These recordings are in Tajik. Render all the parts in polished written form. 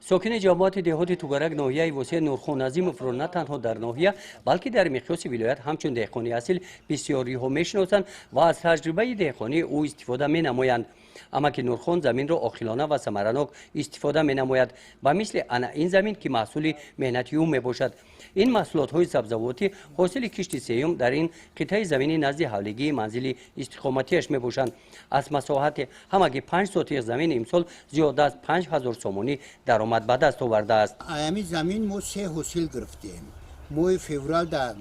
Сокини ҷамоати деҳоти Тугарак ноҳияи Восеъ Нурхон Азимовро на танҳо дар ноҳия, балки дар миқёси вилоят ҳамчун деҳқони асил бисёриҳо мешиносанд ва аз таҷрибаи деҳқонии ӯ истифода менамоянд. Амаки Нурхон заминро оқилона ва самаранок истифода менамояд, ба мисли ана ин замин, ки маҳсули меҳнати ӯ мебошад. Ин маҳсулотҳои сабзавотӣ ҳосили кишти сеюм дар ин қитъаи замини назди ҳавлигии манзили истиқоматиаш мебошанд. Аз масоҳати ҳамагӣ 5 сотих замин имсол зиёда аз 5000 сомонӣ даромад ба даст овардааст. Аями замин мо се ҳосил гирифтем. Моҳи февралда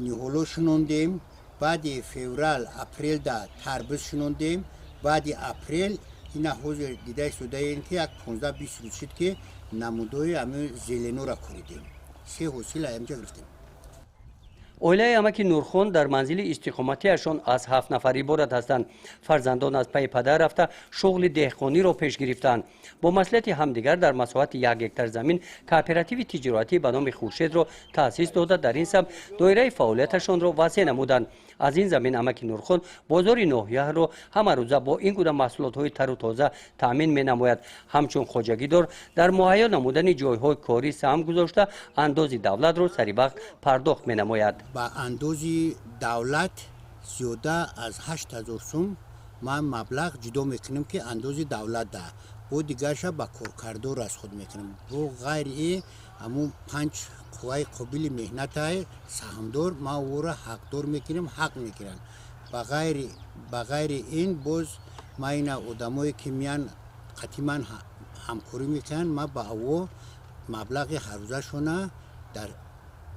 ниҳоло шинондем, баъди феврал апрелда тарбуз шинондем, баъди апрел ина ҳозир дида истодаем, ки як 15-20 рӯз шуд, ки намудои ами зеленора коридем. Се ҳосил аямҷа гирифтем. Оилаи амаки Нурхон дар манзили истиқоматиашон аз ҳафт нафар иборат ҳастанд. Фарзандон аз пайи падар рафта, шуғли деҳқониро пеш гирифтаанд. Бо маслиҳати ҳамдигар дар масоҳати 1 гектар замин кооперативи тиҷоратӣ ба номи Хуршедро таъсис дода, дар ин самт доираи фаъолияташонро васеъ намуданд. Аз ин замин амаки Нурхон бозори ноҳияро ҳамарӯза бо ин гуна маҳсулотҳои тару тоза таъмин менамояд. Ҳамчун хоҷагидор дар муҳайё намудани ҷойҳои корӣ саҳм гузошта, андози давлатро саривақт пардохт менамояд. Ба андози давлат зиёда аз 8000 сум ман маблағ ҷудо мекунем, ки андози давлат да, бо дигарша ба коркардор расход мекунем. Бо ғайри и ҳамун панҷ қувваи қобили меҳнатай саҳмдор ман ӯро ҳақдор мекунем, ҳақ мегиранд. Ба ғайри ин боз ман ина одамое ки меян, қатъи ман ҳамкорӣ мекунанд, ман ба аво маблағи ҳаррӯзашона дар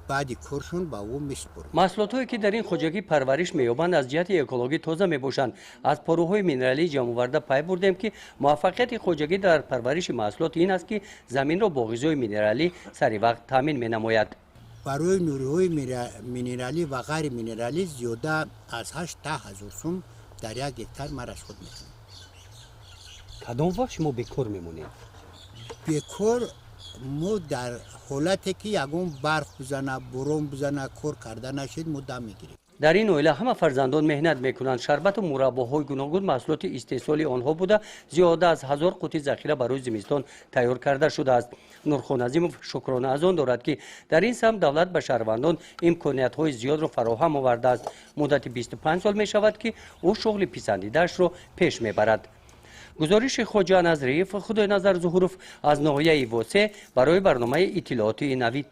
баъди коршон ба ӯ месупорам. Маҳсулотҳое, ки дар ин хоҷагӣ парвариш меёбанд, аз ҷиҳати экологӣ тоза мебошанд. Аз поруҳои минералӣ ҷамъоварда пай бурдем, ки муваффақияти хоҷагӣ дар парвариши маҳсулот ин аст, ки заминро бо ғизои минералӣ сари вақт таъмин менамояд. Барои нуриҳои минералӣ ва ғайри минералӣ зиёда аз 8 ҳазор сум дар 1 гектар ман расход мекунам. Кадом вақт шумо бекор мемонед? Бекор мо дар ҳолате, ки ягон барф бизана, борон бизана, кор карда нашед, мо дам мегирем. Дар ин оила ҳама фарзандон меҳнат мекунанд. Шарбату мураббоҳои гуногун маҳсулоти истеҳсоли онҳо буда, зиёда аз 1000 қути захира барои зимистон тайёр карда шудааст. Нурхон Азимов шукрона аз он дорад, ки дар ин самт давлат ба шаҳрвандон имкониятҳои зиёдро фароҳам овардааст. Муддати 25 сол мешавад, ки ӯ шуғли писандидаашро пеш мебарад. Гузориши Хоҷа Назриев, Худойназар Зуҳуров аз ноҳияи Восеъ барои барномаи иттилоотии Навид.